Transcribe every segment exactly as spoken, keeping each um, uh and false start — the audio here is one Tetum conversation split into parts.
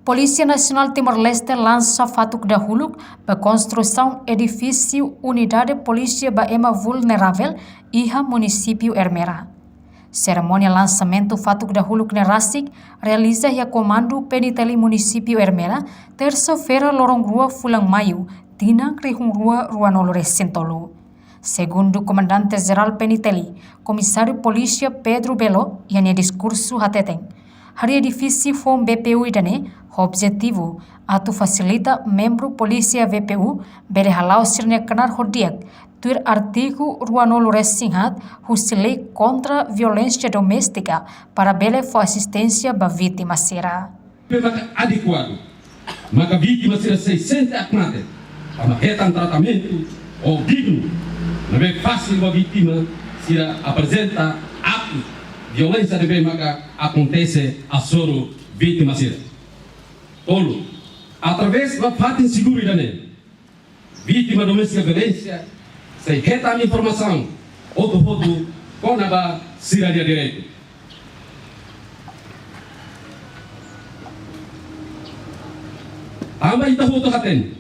Polísia Nasionál Timor-Leste lansa fatuk dahuluk ba konstrusaun edifísiu Unidade Polísia ba Ema Vulneravel iha Munisípiu Ermera. Serimónia lansamentu fatuk dahuluk ne'e rasik realiza iha Komandu P N T L Munisípiu Ermera, tersa-feira, loron rua fulan Maiu, tinan rihun rua ruanulu resin tolu. Segundu Komandante Jerál P N T L, Komisáriu Polísia Pedro Belo, iha nia diskursu hateten, harii edifísiu foun B P U ida-ne'e ho objetivu atu fasilita membru polísia B P U bele hala'o sira-nia knaar ho di'ak, tuir artigu ruanulu resin haat husi Lei Kontra Violénsia Doméstika para bele fó asisténsia ba vítima sira. Maka adekuadu, maka vítima sira sei sente hakmatek, tanba hetan tratamentu ho dignu, ne'ebé fasil ba vítima sira aprezenta aktu violénsia ne'ebé maka akontese hasoru vítima sira. Tolu, através ba fatin seguru ida-ne'e, vítima doméstika violénsia sei hetan informasaun hotu-hotu kona-ba sira-nia direitu. Tanba ita hotu hatene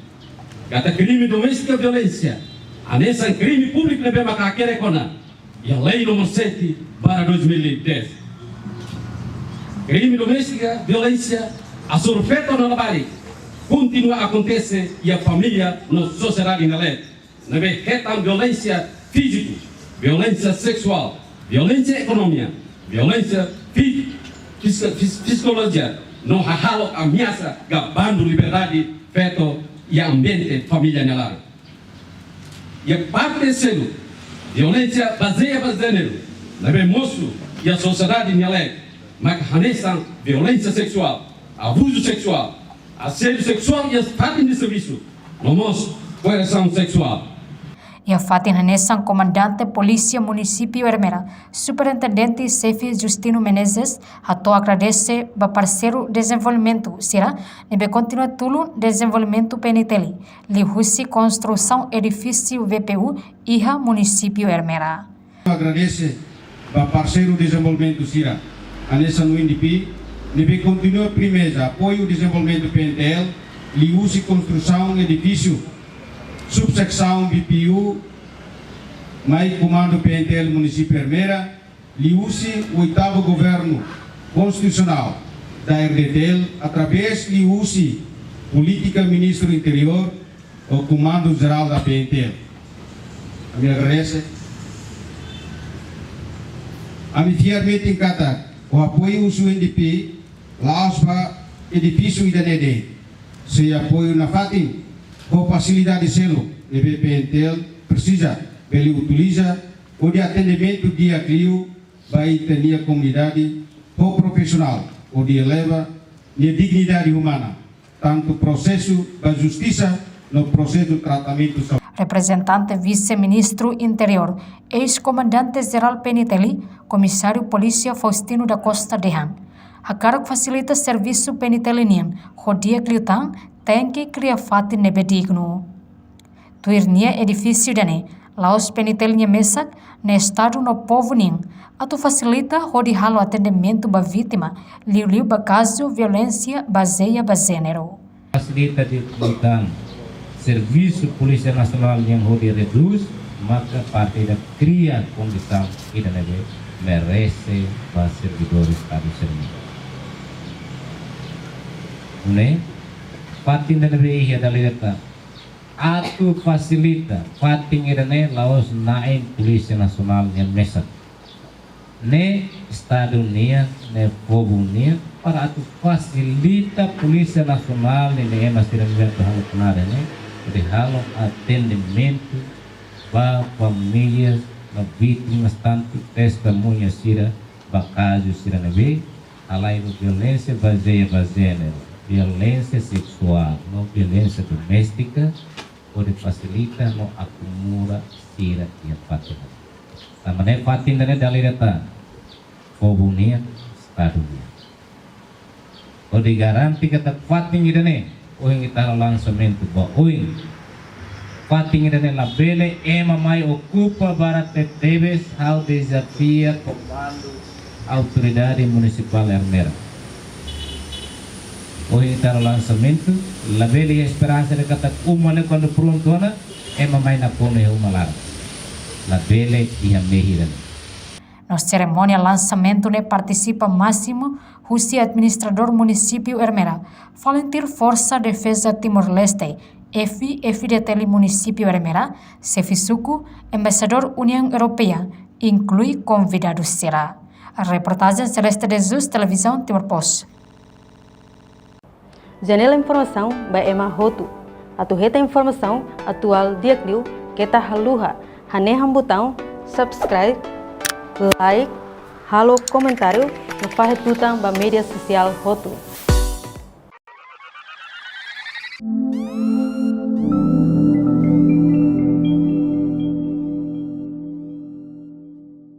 katak krime doméstika violénsia hanesan krime públiku ne'ebé maka hakerek ona iha Lei númeru sete barra dois mil e dez. Krime doméstika violénsia hasoru feto no labarik kontinua akontese iha família no sosiedade nia leet, ne'ebé hetan violénsia fíziku, violénsia seksuál, violénsia ekonomia, violénsia fi-, fis-, fis-, psikolojia, no hahalok ameasa ka bandu liberdade feto iha ambiente família nia laran. Iha parte seluk, violénsia bazeia ba jéneru, ne'ebé mosu iha sosiedade nia leet, maka hanesan violénsia seksuál, abuzu seksuál, asédiu seksuál iha fatin de servisu, no mós koersaun seksuál. Iha fatin hanesan, Komandante Polísia Munisípiu Ermera, Superintendente Xefe Justino Menezes, hato'o agradese ba parseiru dezenvolvimentu sira ne'ebé kontinua tulun dezenvolvimentu P N T L, liuhusi konstrusaun edifísiu B P U iha Munisípiu Ermera. Agradese ba parseiru dezenvolvimentu sira, hanesan U N D P, ne'ebé kontinua primeza apoiu dezenvolvimentu P N T L, liuhusi konstrusaun edifísiu subseksaun B P U, mai Komandu P N T L Munisípiu Ermera, liuhusi Oitavu Governu Konstitusionál da R D T L, através liuhusi Polítika Ministru Interiór, ho Komandu Jerál da P N T L. Ami agradese. Ami fiar metin katak ho apoiu husi U N D P, la'ós ba edifísiu ida-ne'e de'it, sei apoiu nafatin ho fasilidade seluk ne'ebé P N T L presiza bele utiliza hodi atendimentu di'ak liu ba ita-nia komunidade, ho profisionál hodi eleva nia dignidade umana, tantu prosesu ba justisa no prosesu tratamentu saúde. Reprezentante Vise-Ministru Interiór, eis-Komandante Jerál P N T L, Komisáriu Polísia Faustino da Costa dehan, hakarak fasilita servisu P N T L nian ho di'ak liután, tenke kria fatin ne'ebé dignu. Tuir nia, edifísiu ida-ne'e la'ós P N T L nian mesak, ne'e Estadu no povu nian, atu fasilita hodi halo atendimentu ba vítima, liuliu ba kazu violénsia bazeia ba jéneru. Fasilita di'ak liután servisu Polísia Nasionál nian hodi redús, maka parte ida kria kondisaun ida ne'ebé merese ba servidór Estadu sira-nian. Nune'e, fatin ida ne'ebé iha dala ida tan atu fasilita fatin ida-ne'e la'ós na'in Polísia Nasionál nian mesak. Ne'e Estadu nian, ne'e povu nian, para atu fasilita Polísia Nasionál nian, ne'e ema sira-ne'ebé atu halo knaar ne'e, hodi halo atendimentu ba família no vítimas, tantu testemuña sira ba kazu sira ne'ebé halai ba violénsia bazeia ba jéneru, violénsia seksuál no violénsia doméstika, hodi fasilita no akumula sira iha fatin. Tanba ne'e fatin ida-ne'e dala ida tan povu nian, Estadu nian. Hodi garante katak fatin ida-ne'e, ohin ita halo lansamentu ba oin, fatin ida-ne'e labele ema mai okupa barak tebetebes, ha'u dezafia komandu Autoridade Munisipál Ermera. Ohin ita halo lansamentu, labele iha esperansa dehan katak uma ne'e kuandu prontu ona, ema mai nakonu iha uma laran. Labele iha mehi ida-ne'e. No serimónia lansamentu ne'e partisipa másimu husi Administradór Munisípiu Ermera, Volunteer Forsa Defeza Timor-Leste, F-FDTL Munisípiu Ermera, xefe suku, Embaixadór Uniaun Europeia, inklui konvidadu sira. Reportajen Celeste de Jesus, Televizaun Timor Post. Janela informasaun ba ema hotu. Atu hetan informasaun atuál di'ak liu, keta haluha hanehan butaun subscribe, like, halo komentáriu no fahe tutan ba média sosiál hotu.